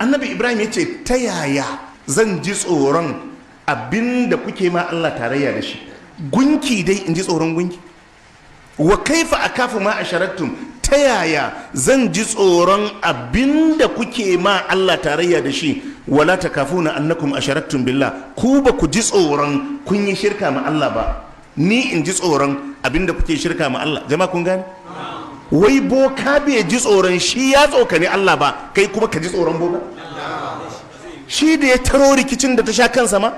Annabi Ibrahim ya ce, ta yaya zan ji tsoron abinda kuke ma Allah tarayya da shi? Gunki dai, in ji tsoron gunki? Wa kaifa akafu ma asharaktum? Ta yaya zan ji tsoron abinda kuke ma Allah tarayya da shi? Wala takafuna annakum asharaktum billah. Ku ba ku ji tsoron kun yi shirka ma Allah ba, ni in ji tsoron abinda kuke shirka ma Allah? Jama'a, kun gane? Wai boka bai ji tsoron shi ya tsokani Allah ba, kai kuma ka ji tsoron boka? Shi da ya taro rikicin da ta sha kansa ma.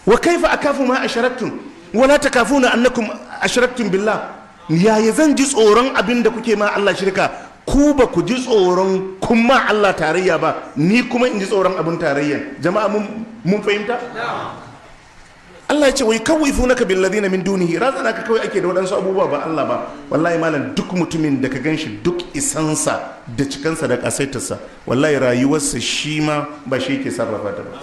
Wa kaifa akafu ma asharaktum wala takafuna annakum ashraktum billah. Yaya zan ji tsoron abin da kuke ma Allah shirka? Ku ba ku ji tsoron kun ma Allah tarayya ba, ni kuma in ji tsoron abin tarayya? Jama'a, mun fahimta? Allah ya ce wa yukawwifunaka bil ladina min dunihi. Razana ka kawai ake da waɗansu abubuwa ba Allah ba. Wallahi malam, duk mutumin da ka ganshi, duk isansa da cikansa da kasaitarsa, wallahi rayuwarsa shi ma ba shi yake sarrafa ta ba.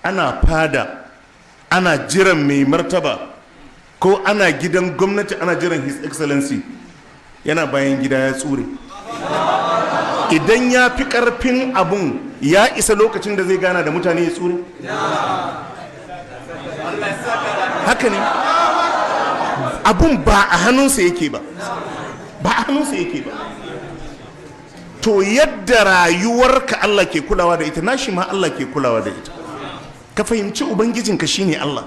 Ana fada ana jiran mai martaba, ko ana gidan gwamnati ana jiran His Excellency, yana bayan gida ya tsure. Idan ya fi karfin abun, ya isa lokacin da zai gana da mutane, ya tsure. Haka ne, abun ba a hannunsa yake ba, ba a hannunsa yake ba. To yadda rayuwarka Allah ke kulawa da ita, nashi ma Allah ke kulawa da ita. Ka fahimci ubangijinka shine Allah.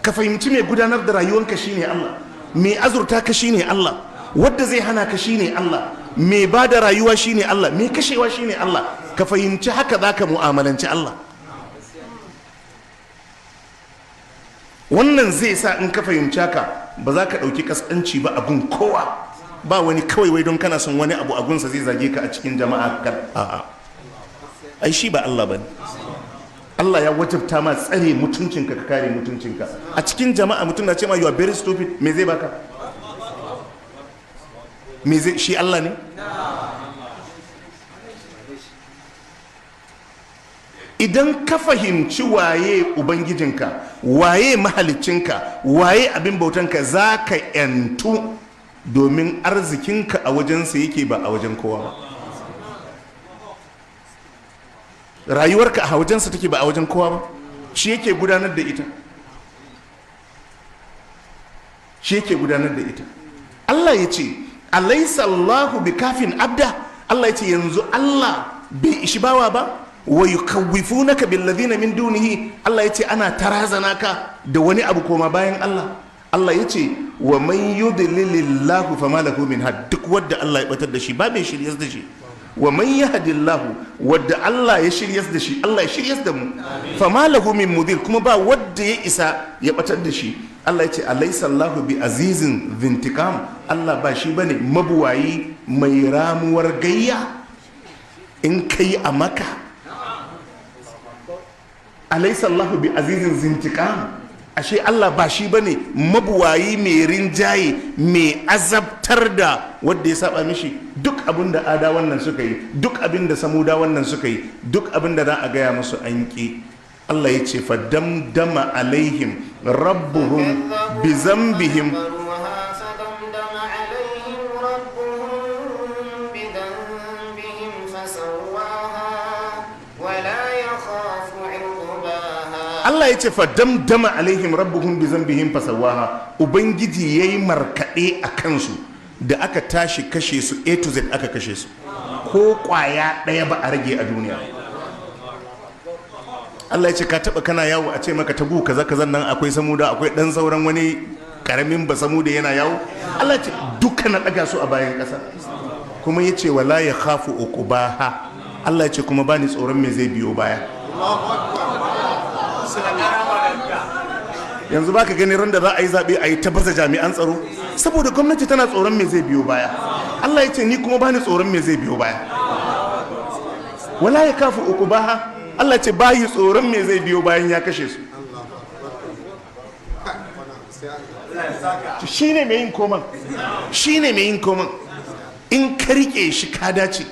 Ka fahimci mai gudanar da rayuwanka shine Allah, mai azurta ka shine Allah, wadda zai hana ka shine Allah, mai ba da rayuwa shine Allah, mai kashewa shine Allah. Ka fahimci haka, za ka mu'amalanci Allah. Wannan zai sa in ka fahimci haka, ba za ka ɗauki kaskanci ba a gun kowa. Ba wani kawai wai don kana son wani abu a gunsa zai zage ka a cikin jama'a. A'a, ai shi ba Allah bane. Allah ya wajabta ma tsare mutuncinka, ka kare mutuncinka a cikin jama'a. Mutum na ce ma "You are very stupid", me zai baka? Me zai shi Allah ne? Idan ka fahimci waye ubangijinka, waye mahalicinka, waye abin bautanka, za ka yantu, domin arzikinka a wajensa yake, ba a wajen kowa ba. Rayuwarka a wajensa take, ba a wajen kowa ba. Shi yake gudanar da ita, shi yake gudanar da ita. Allah ya ce, alaisa Allahu bi kafin abda. Allah ya ce, yanzu Allah bai ishi bawa ba? Wa yukawwifunaka bil ladina min dunihi. Allah ya ce ana tarazana ka da wani abu koma bayan Allah. Allah ya ce, wa man yudlilillahu fama lahu min had. Duk wanda Allah ya batar da shi, ba mai shiryar da shi. Wa man yahdillahu, wadda Allah ya shiryas da shi, Allah ya shiryas da mu, fama lahu min mudil, kuma ba wadda ya isa ya batar da shi. Allah ya ce, alaysa Allahu bi azizin zintikam. Allah ba shi bane mabuwayi mai ramuwar gayya in kai a maka? Alaysa Allahu bi azizin zintikam. Ashe Allah ba shi bane mabuwayi mai rinjaye, mai azabtar da wanda ya saba mishi? Duk abin da ada wannan suka yi, duk abin da samuda wannan suka yi, duk abin da za a gaya musu an ƙi. Allah ya ce, fa damdama alaihim rabbuhum bi zambihim. فدمدم عليهم ربهم بذنبهم فسواها ولا يخاف عقباها. Allah ya ce, fa damdama alaihim rabbuhum bi zambihim fasawaha. Ubangiji yayi markaɗe a kansu. Da aka tashi kashe su, A to Z aka kashe su, ko kwaya ɗaya ba a rage a duniya. Allah ya ce, ka taba kana yawo a ce maka tagu kaza kaza nan akwai samuda, akwai dan sauran wani karamin ba samuda yana yawo? Allah ya ce duka na daga su a bayan ƙasa. Kuma ya ce, wala ya khafu uqubaha. Allah ya ce, kuma bani tsoron me zai biyo baya. Yanzu baka gani ran da za a yi zaɓe a yi ta baza jami'an tsaro saboda gwamnati tana tsoron me zai biyo baya? Allah ya ce, ni kuma bani tsoron me zai biyo baya. Wala ya kafu uqubaha. Allah ya ce bayi tsoron me zai biyo bayan ya kashe su. Shine mai yin koman, shine mai yin koman. In ka rike shi, ka dace.